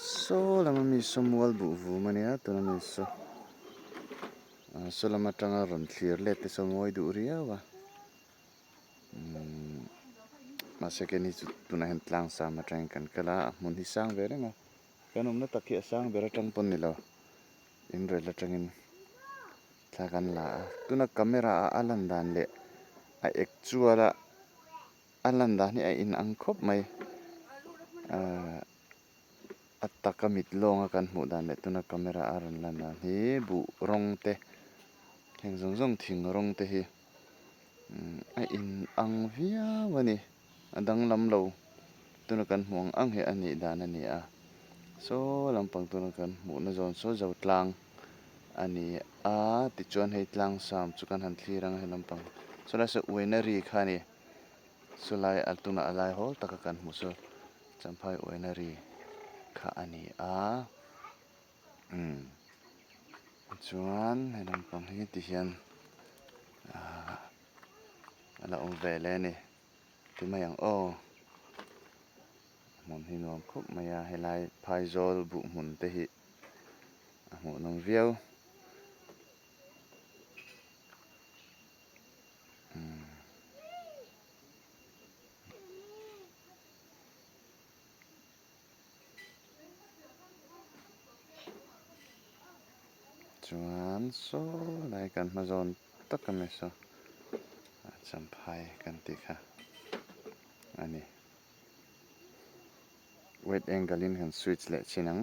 Saw lama mi saw mual buh vum a nia tuna mi saw ah saw lam atanga rawn thlir let te saw mawi duh riau a umm mahse keini chu tunah hian tlang sam atangin kan kal a a hmun hi sang ve reng a kan awmna tak hi a sang ber atang pawh ni lo inrel atangin thla kan la a tuna camera ah a lan dan leh a actual a. A lan dan hi a inang khawp mai ahh a taka mit lawnga kan hmuh dan leh tuna camera a rawn lan dan hi buh rawng te heng zawng zawng thing rawng te hi umm a inang viau a ni a danglam lo tuna kan hmuh ang ang hi a nih dan a ni a saw lampang tuna kan hmuhna zawn saw zo tlang a ni a tichuan hei tlang sam chu kan han thlir ang a he lampang sawlai saw uaina ri kha a ni. Chulai a tunah a lai hawl taka kan hmu chu Champhai uaina ri kha a ni a umm chuan he lampang hi ti hian ahh a la awm ve leh a ni ti mai ang aw hmun hi nuam khawp mai a helai phaizawl buh hmun te hi a hmuhnawm viau. Chuan saw lai kan hma zawn tak a ni saw a champhai kan tih kha a ni wide angle in han switch leh chin ang.